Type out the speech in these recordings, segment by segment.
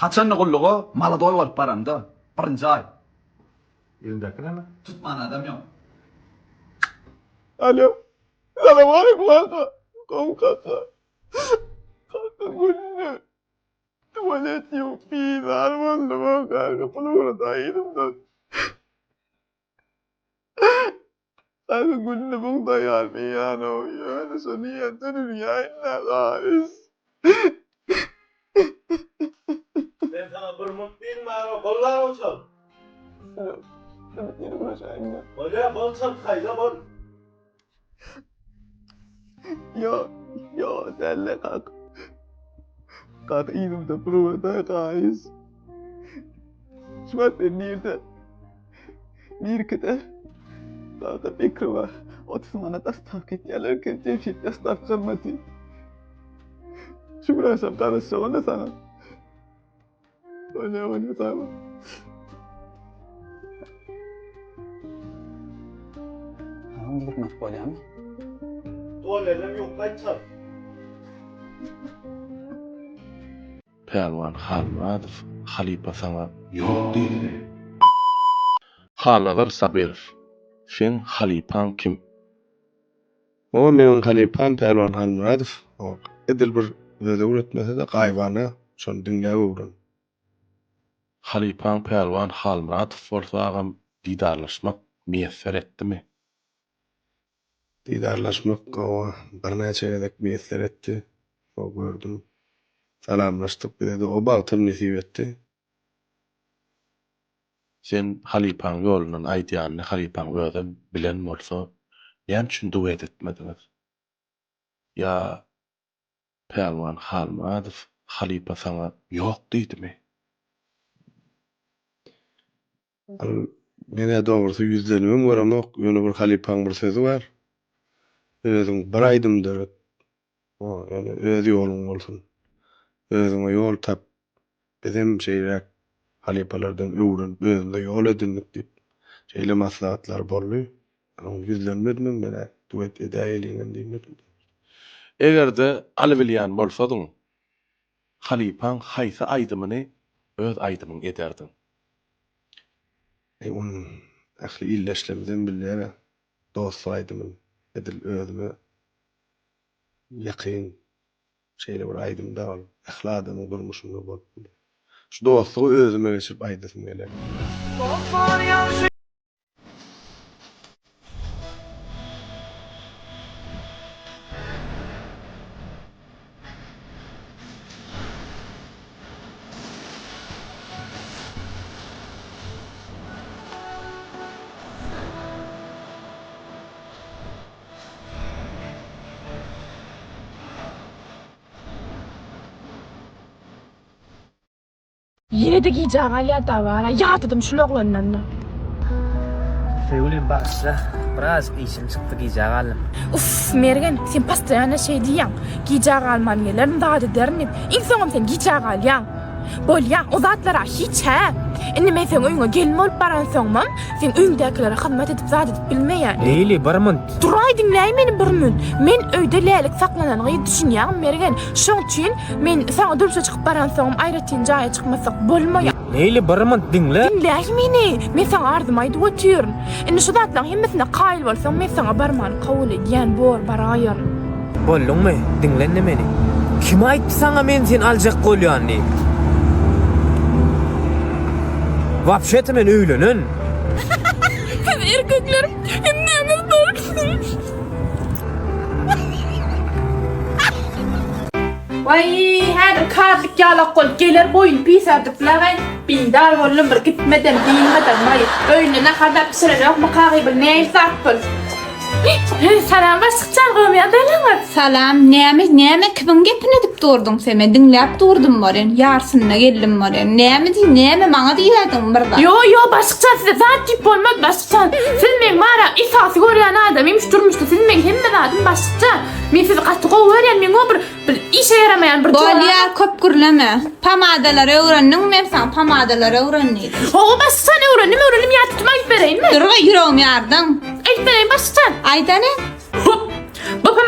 Haçanda gulluga maladoý bolup baramda, birinji aý. Elindäki näme? Tutman adam ýok. Alo. Salam aleýkum kaka. Gowy kaka. Kaka günde tuwalet ýuwup bizar boldum-a kaka. Pul ugradaý yzymdan. Kaka günde bugdaý almaýan-ow ýöne şony ýerden ürýäýin-dä gaýys. Men saňa bir munt diýdim-ä, gollap otur. Bolýa, bol çalt haýda bol. Ýo, ýo, däl-le kaka. Kaka yzymda pul ugradaý gaýys. Şu wagt sen nirde? Nirkide? Kaka Bekrowa 30 manat dostawka etýärler eken, Jemşit dostawka hyzmaty. Şu gün agşam garaşjak onda saňa. Bolýa, bolýa, sag bol. Agam girmek bolýamy? Tuwaledem ýok gaýt çalt. Pälwan Halmyradow halypa saňa ýok diýdimi? Halnazar Sabyrow seň halypaň kim? Oňa meniň halypam Pälwan Halmyradow edil bir söz öwretmese-de gaýybana şony diňläp öwrendim. Halypaň Pälwan Halmyradow bolsa agam didarlaşmak miýesser etdimi? Didarlaşmak oňa birnäçe gezek miýesser etdi. O gördüm. Salamlaşdyk bize-de o bagtam nesip etdi. Sen halypaň ýolundan aýdýanyny halypaň özem bilen bolsa näme üçin duet etmediňiz? Ýa Pälwan Halmyradow halypa saňa ýok diýdimi? Ol men-ä dogrusy ýüzlenibem göremok, ýöne bir halypaň bir sözi bar, Özüň bir aýdym döret, ýöne öz ýoluň bolsun. Özüňe ýol tap. Bizem şeýleräk halypalardan öwrenip özümize ýol edindik diýip, şeýle maslahatlar boldy. Oňa ýüzlenmedimem men-ä, duet edäýeliňem diýmedim. Eger-de alybilýän bolsadyň, halypaň haýsy aýdymyny öz aýdymyň ederdiň? Eý ony ähli ildeşlerimizem bilýär-ä, dostluk aýdymyny. Edil özüme ýakyn şeýle bir aýdym-da ol. Ähli adamyň durmuşynda bolup biler. Şu dostlugy özüme geçirip aýdasym gelýär. Ýene-de gijä galýar dabara. Ýadadym şul oglandan-da. Söýgülim bagyşla, birazjyk işim çykdy gijä galdym. Uff, Mergen, sen postoýanno şeý diýýäň. Gijä galman gelerin, zat ederin diýip. Iň soňam sen gijä galýaň. Bolýa, o zatlar-a hiç hä. Indi men seň öýüňe gelin bolup baransoňmam, seň öýüňdäkilere hyzmat edip zat edip bilmeýän. Leýli, bir munt. Duraý diňläý meni bir munt. Men öýde lälik saklanan gyz düşünýäňmi Mergen? Şoň üçin men saňa durmuşa çykyp baransoňam aýratyn jaýa çykmasak bolmaýar. Leýli bir munt diňle. Diňläý meni. Men saňa arzymy aýdyp otyryn. Indi şu zatlaryň hemmesine kaýyl bolsaň men saňa barmany kabul edýän bor baraýaryn. Bolduňmy? Diňle indi meni. Kim aýtdy saňa men seni aljak bolýan diýip? Wapşe-to men öýlenen. Siz erkekler hemmäňiz barsyňyz. Waý, häzir kazlyk ýalak bolup geler boýun piserdip lagay. Bizar boldum bir gitmedem, dynmadam waý. Öýünde nahar-da bişirenokmy kagy bir nähili zat bul. Salam başlykjan gowymy ýagdaýlaryňyz? Salam, näme, näme kimiň gepini edip durduň sen? Men diňläp durdum baryn, ýarsynda geldim baryn. Näme diý, näme maňa diýýärdiň bir zat? Ýo, ýo, başlykjan size zat diýip bolmaz, başlykjan. Siz meň bara esasy görýän adamym şu durmuşda. Siz meň hemme zadym başlykjan. Men sizi gaty gowy görýän, meň o bir bir işe ýaramaýan bir joram. Bolýar, köp gürleme. Pomadalary öwrendiňmi men saňa pomadalary öwren diýdim. Hawa başlykjan öwrendim, öwrendim ýat tutma aýdyp bereýinmi? Dur-a ýüregimi ýardyň. Aýdyp bereýin başlykjan. Aýt hany. Hop.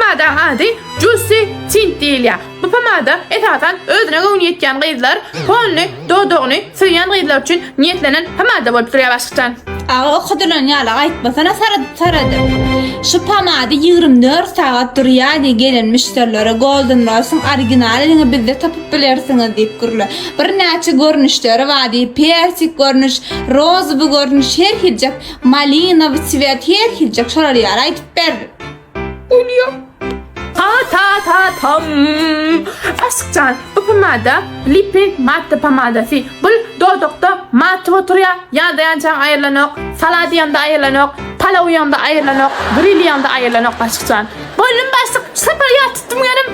pomadaň ady Juicy Tint diýilýär. Bu pomada esasan özüne göwni ýetýän gyzlar, polny dodagyny söýýän gyzlar üçin niýetlenen pomada bolup durýar başykjan. Aga okadylan ýaly aýtmasana saradyp saradyp. Şu pomady 24 sagat durýar diý gelen müşderilere Golden Rose-yň originaly diňe bizde tapyp bilersiňiz diýip gürle. Birnäçe görnüşleri bar diý persik görnüş, rozowy görnüş her hiljek malinowy swet her hiljek şolar ýaly aýdyp ber. Bolýa. Ta ta ta tam. Aşykjan, bu pomada lipi matte pomadasy. Bul dodakda matyp oturýar, ýadaýançaň aýrylanok, salat iýeňde aýrylanok, palaw iýeňde aýrylanok, gril iýeňde aýrylanok Aşykjan. Boldum başlyk, şu sapar ýat tutdum gelim.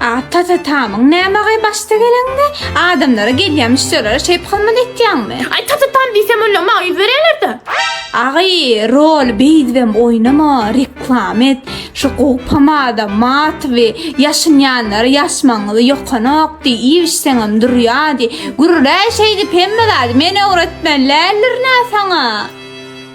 A ta ta tamyň näme gaý başda geleňde adamlara gelýän müşderilere şeýp hyzmat etýäňmi? Aý ta ta tam diýsem onda maňa ýüz berýärler-de. Agy rol beýdibem oýnama reklama et şu gowy pomada matowy ýaşynýanlara ýaşmagyňyzy ýokanok diý iýip içseňem durýa diý gürläý şeýdip hemme zady men öwretmeli däldirin-ä saňa.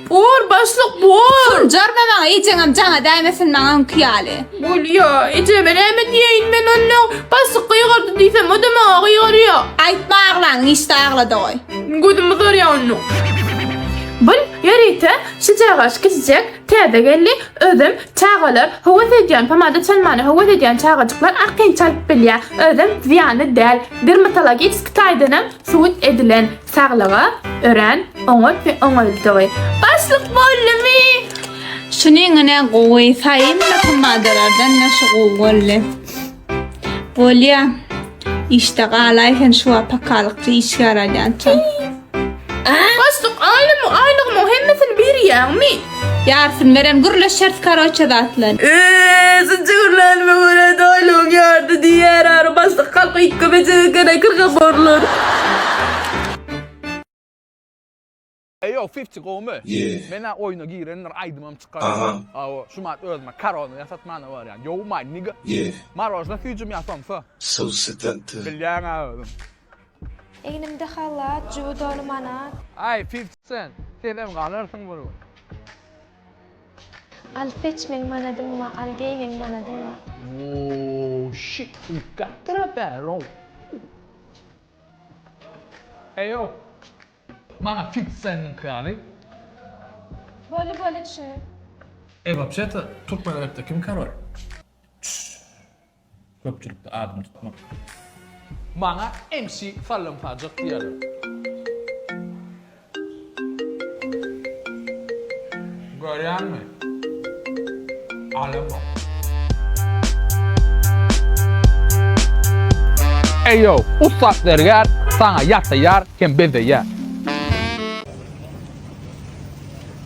Bor başlyk bor. Sunjarma maňa ejeňem jaňa däýmesin maňa öňki ýaly. Bolýa ejeme näme diýeýin men onda başlyk gygyrdy diýsem o-da maňa gygyrýa. Aýtma aglanyň işde aglada goý. Gözüm gyzarýa onda. Bul ýörite şijagaş kiçijek täze geldi özem çagalar höwes edýän pomada çalmany höwes edýän çagajyklar arkaýyn çalyp bilýä özem zyýanly däl dermatologiçeski taýdanam subut edilen Saglyga örän oňat we oňaýlydygy. Başlyk boldumy? Şunyňyna gowy saýynmy pomadalardan da şu gowy boldy. Bolýa. Işde galaý sen şu wagt pakalykçy işgär alýança. Başlyk aýlymy aýlygymyň hemmesini berýäňmi? Ýarsyny beren gürleşeris karoçe zatlar. Eee şunça gürlänime görä aýlygyň ýarty diýýär ary başlyk halk üýtgemejek eken-ä kyrka borlar. Eýo fifty gowmy? Menä oýuna girendir aýdymam çykararyn. Hawa şu mat özüme korona ýasatmana barýan. Yo my nigga. Marojna süýjüm ýasamsa. Bilýäň-ä özüň. Egnimde halat, jübi doly manat. Aý fifty cent senem galarsyň bir gün. Al seç meň manadym bar, al geý meň manadym bar. Ooh shit we got to battle. Eýo maňa fifty centiňki ýaly. Boldy boldy düşündim. Eý wapşeta türkmen rapde kim karol? Çüş. Köpçülikde adyny tutmak. Maňa MC Sallamsajak diýerler. Görýäňmi? Alamok. Eýo, ussat zergär saňa ýasaýar hem bezeýär.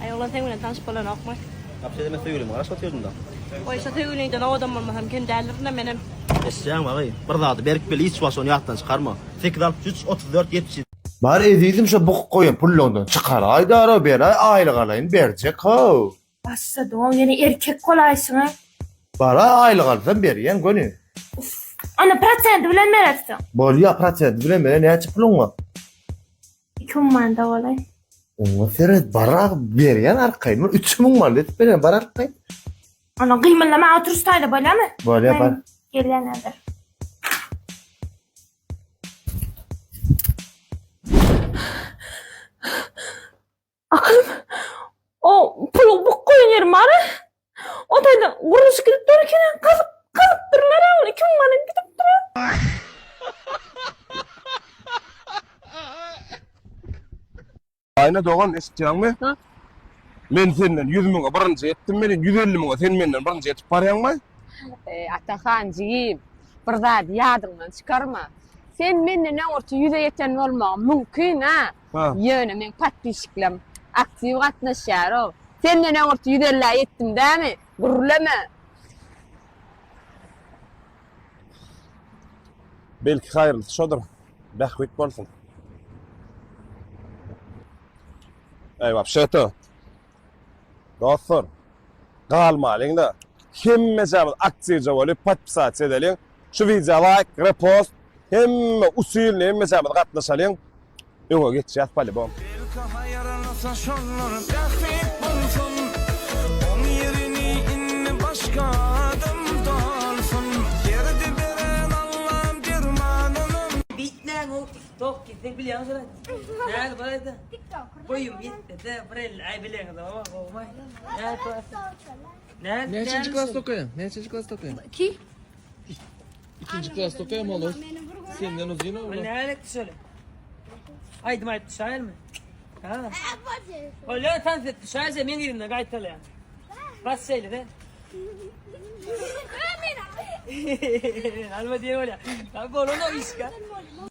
Aý oglan seň bilen tanyşyp bolanokmy? Wapşe men söýgülime garaşyp otyryn-da. Goý şo söýgüliňden owadan bolmasam kem däldirin-dä menem. Eşitýäňmi agy? Bir zady berk bil, hiç wagt şony ýatdan çykarma. Sekiz 63 34 77. Bar ezizim şo bukup goýan pullaňdan çykaraý dara beraý aýlyk alaýyn berjek how. Başladyňow ýene erkek bolaýşyňa. Bara aýlyk alsam berýän göni. Uff. Onda prosenti bilen berersiň. Bolýa prosenti bilen beren näçe puluň bar? 2000 manada golaý. Oňa seret bar berýän arkaýyn bir 3000 manat edip berýän bar arkaýyn. Onda gymyldama oturyş taýda bolýamy? Bolýa bar. Gelýän häzir. Akylym o puluň buk goýan ýerim bar. O taýda gurluşyk gidip dur eken, gazyp gazyp durlar ol 2000 manat gidip dur. Aýna dogan eşitýäňmi? Men senden 100 müňe birinji etdim meni 150 müňe sen menden birinji etip barýaňmy? Eý, Atahan jigim, bir zady ýadyňdan çykarma. Sen menden öňürti ýüze ýeten bolmagyň mümkin-ä. Ýöne meň podpisçiklem aktiw gatnaşýar-ow. Senden öňürti ýüz ellä ýetdim dämi? Gürleme. Belki haýyrlysy şodur. Bähbit bolsun. Eý wapşeto. Dostlar, galmalyň-da. Hemmejämiz aktiwje bolup podpisasiýa edeliň. Şu wideo laýk, repost, hemme usilni hemmejämiz gatnaşalyň. Öňe geçýäs polibom. Belki haýyrlysa şoldur bähbit bolsun Oň ýerini indi başga adam dolar. TikTok sen bilýäňmi şony? Nädip bir aýda? Boýum ýetdi-de bir 50 aý bileňiz oba gowmy? Nädip? Nädip? Näçinji klasda okaýaň? Näçinji klasda okaýaň? Ki? Ikinji klasda okaýaň olar. Senden uzyn olar. Nädip şöyle? Aýdym aýdyp düşäýelmi? Ha? Bolýar tans et düşäýse men ýerinden gaýtalaýan. Bas şeýle de. Alma diýen bolýar. Bolan o işka.